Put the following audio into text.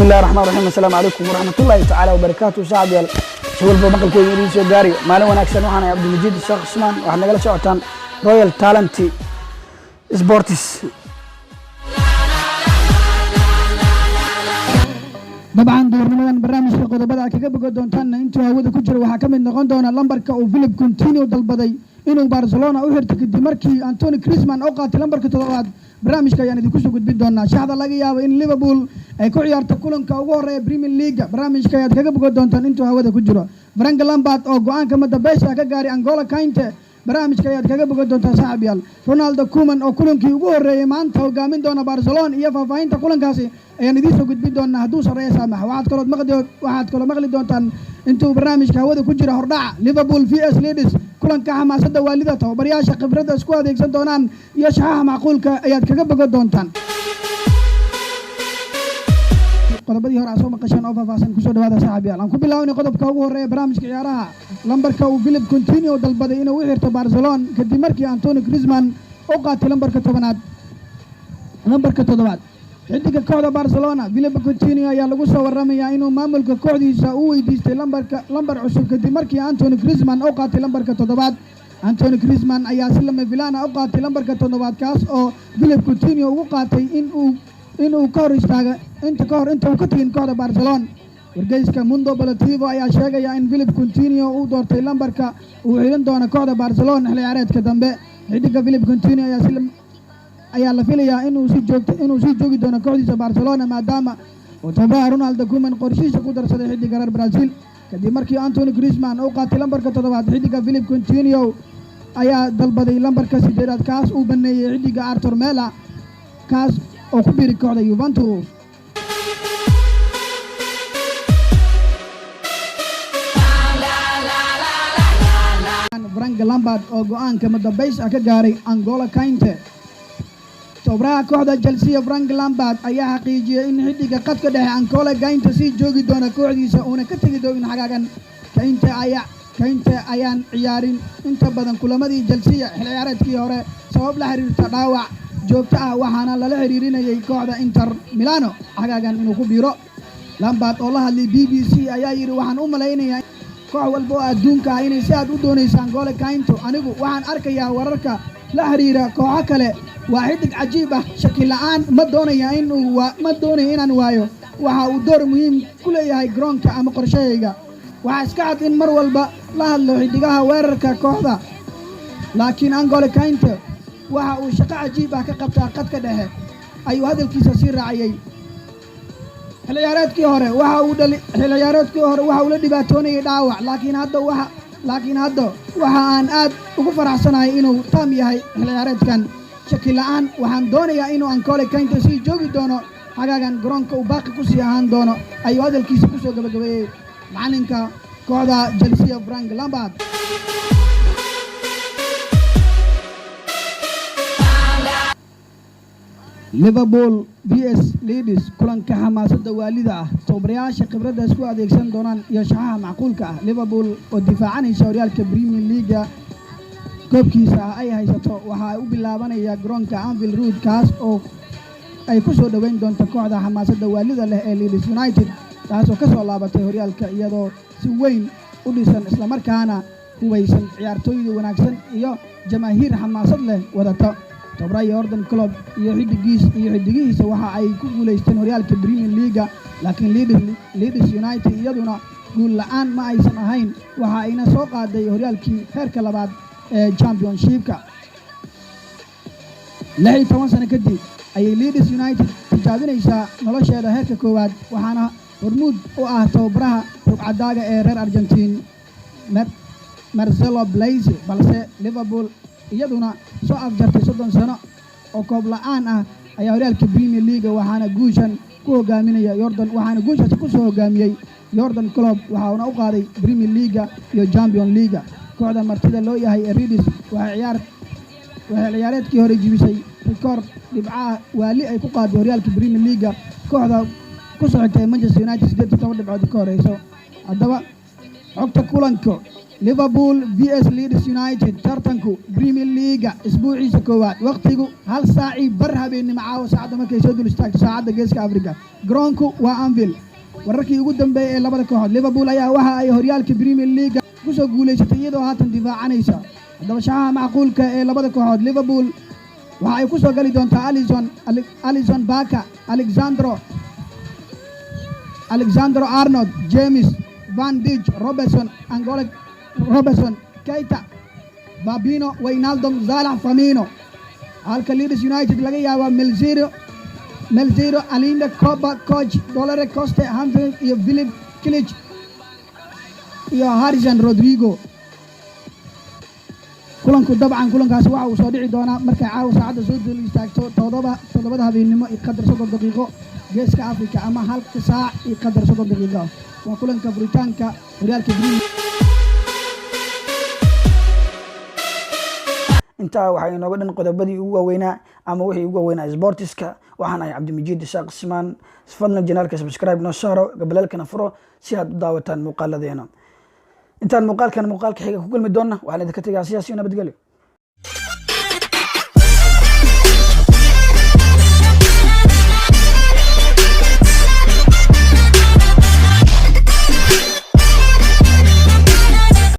Bismillahi raxmaan raxiim. Assalaamu calaykum waraxmatullaahi tacaala wabarakaatu. Saaxiibyaal, si walba maqalkeyga idiin soo gaarayo, maalin wanaagsan. Waxaan ahay Cabdilmajiid Sheekh Cusmaan. Waxaad nagala socotaan Royal Talent Sports. Dabcan duurnimadan barnaamijka qodobada aad kaga bogo doontaanna intuu hawada ku jiro waxaa ka mid noqon doona lambarka uu Philip Coutinho dalbaday inuu Barcelona u xirto kadib markii Antoine Griezmann oo qaatay lambarka toddobaad. Barnaamijka ayaan idinku soo gudbin doonaa shaxda laga yaabo in Liverpool ay ku ciyaarto kulanka ugu horeeya Premier League. Barnaamijka ayaad kaga bogo doontaan intuu hawada ku jiro Frank Lampard oo go-aanka madambaysta ka gaaray N'Golo Kante. Barnaamijka ayaad kaga bogan doontaa, saaxiibyaal. Ronald Koeman oo kulankii ugu horreeyey maanta hogaamin doona Barcelona iyo faahfaahinta kulankaasi ayaan idiin soo gudbin doonaa hadduu sarreeya saamax. Waxaad kaloo maqli doontaan intuu barnaamijka hawada ku jira hordhaca Liverpool vs Leeds, kulanka xamaasadda waalida, tababarayaasha khibradda isku adeegsan doonaan iyo shaxaha macquulka ayaad kaga bogan doontaan. Qodobadii hore aa soo maqasheen oo faahfaahsan, kusoo dhawaada, saaxiibyaal. Aan ku bilaabnay qodobka ugu horreeya barnaamijka ciyaaraha: lambarka uu Philip Coutinho dalbaday inuu u xirto Barcelona kadib markii Antoine Griezmann u qaatay lambarka 10aad, lambarka toddobaad. Xidiga kooxda Barcelona Philip Coutinho ayaa lagu soo waramayaa inuu maamulka kooxdiisa u weydiistay lambar cusub kadib markii Antoine Griezmann u qaatay lambarka toddobaad. Antoine Griezmann ayaa si lama filaan ah u qaatay lambarka toddobaad, kaas oo Philip Coutinho ugu qaatay inuu ka hor istaaga inta ka hor inta uu ka tegin kooxda Barcelona. Wargeyska Mundo Deportivo ayaa sheegaya in Philip Coutinho uu doortay lambarka uu xiran doono kooxda Barcelona xilli ciyaareedka dambe. Xidiga Philip Coutinho ayaa la filayaa inuu sii joogi doono kooxdiisa Barcelona, maadaama uu tababaraha Ronald Koeman qorshihiisa ku darsaday xidiga reer Brazil kadib markii Antoine Griezmann uu qaatay lambarka toddobaad. Xidiga Philip Coutinho ayaa dalbaday lambarka sideedaad, kaas uu baneeyey xidiga Arthur Melo, kaas oo ku biiri kooxda Juventus. Frank Lampard oo go-aanka madambays ah ka gaaray N'Golo Kante. Tababaraha kooxda Chelsea Frank Lampard ayaa xaqiijiyey in xiddiga khadka dhexe N'Golo Kante sii joogi doona kooxdiisa, uuna ka tegi doonin xagaagan. Kante ayaan ciyaarin inta badan kulamadii Chelsea xil ciyaareedkii hore sabab la xiriirta dhaawac joogto ah, waxaana lala xiriirinayay kooxda Inter Milano xagaagan inuu ku biiro. Lampard oo la hadlay BBC ayaa yidhi: "Waxaan u malaynayaa koox walba oo adduunka ah inay si aad u doonaysaan N'Golo Kante. Anigu waxaan arkayaa wararka la xiriira kooxo kale. Waa xidig cajiib ah, shaki la'aan ma doonaya inaan waayo. Waxa uu door muhiim ku leeyahay garoonka ama qorshahayga. Waxaa iska cad in mar walba la hadlo xidigaha weerarka kooxda, laakiin N'Golo Kante waxa uu shaqo cajiib ah ka qabtaa khadka dhexe," ayuu hadalkiisa sii raaciyey. Xil ciyaareedkii hore waxa uu la dhibaatoonayay dhaawac, laakiin hadda waxa aan aad ugu faraxsanahay inuu taam yahay xil ciyaareedkan. Shaki la'aan waxaan doonayaa inuu N'Golo Kante sii joogi doono xagaagan, garoonka uu baaqi ku sii ahaan doono, ayuu hadalkiisa ku soo gabagabeeyey macalinka kooxda Chelsea Frank Lampard. Liverpool vs Leeds, kulanka xamaasadda waalida ah, tababarayaasha khibradda isku adeegsan doonaan iyo shaxaha macquulka ah. Liverpool oo difaacanaysa horyaalka Premier League koobkiisa ah ay haysato waxa ay u bilaabanaya garoonka Anfield Road, kaas oo ay ku soo dhoweyn doonto kooxda xamaasadda waalida leh ee Leeds United, taasoo ka soo laabatay horyaalka iyadoo si weyn u dhisan, islamarkaana hubaysan ciyaartooyda wanaagsan iyo jamaahiir xamaasad leh wadata. Tababaraha Jurgen Klopp iyo xidigihiisa waxa ay ku guulaysteen horyaalka Premier League, laakiin Leeds United iyaduna guul la'aan ma aysan ahayn, waxa ayna soo qaaday horyaalkii heerka labaad ee Championshipka. 16 sano kadib ayay Leeds United tijaabinaysaa nolosheeda heerka koowaad, waxaana hormuud u ah tababaraha rugcadaaga ee reer Argentine Marcelo Bielsa. Balse Liverpool iyaduna soo afjartay 30 sano oo koob la'aan ah ayaa horyaalka Premier League, waxaana guushaasi ku soo hogaamiyey Jurgen Klopp, waxauna u qaaday Premier League iyo Champion League. Kooxda martida loo yahay ee Reds waxay ciyaareedkii hore jibisay rikoor dhibcaha waali ay ku qaaday horyaalka Premier League kooxda ku soo xigtay Manchester United 18 dhibcood ka horeyso. Haddaba xogta kulanka: Liverpool vs Leeds United, tartanku Premier League-ga isbuuciisa koowaad, waqtigu 1:15 habeennimo caawa, saacadda markay soo dul istaagto saacadda Geeska Africa. Garoonku waa Anfield. Wararkii ugu dambeeyay ee labada kooxood, Liverpool ayaa waxa ay horyaalka Premier League-ga kusoo guulaysatay iyadoo haatan difaacanaysa. Haddaba, shaxaha macquulka ee labada kooxood, Liverpool waxa ay ku soo gali doontaa Alisson Becker, Alexandro Arnold, James, Van Dijk, Robertson, Angola, Robertson, Keita, Fabinho, Wijnaldum, Salah, Firmino, halka Leeds United laga yaaba Melziro, Allende, Copa, Koch, Dolere, Coste, Humphrey iyo Filip Klich iyo Harrison Rodrigo. Kulanku dabcan kulankaasi waxa uu soo dhici doonaa markay caawa saacadda soo dul istaagto 7da habeennimo iyo qadar 30 daqiiqo Geeska Africa, ama 1:30. Waa kulanka furitaanka horyaalka Premier. Intaa waxaa inooga dhan qodobadii ugu waaweynaa ama wixii ugu waaweynaa sportiska. Waxaan ahay Cabdimijiid Isaaq Simaan. Fadlan channelka subscribe noo saaro, gambaleelkana furo si aad u daawataan muuqaaladeena. Intaan muuqaalkan muuqaalka xiga ku kulmi doonna, waxaan idinka tegaa siyaasi nabadgelyo.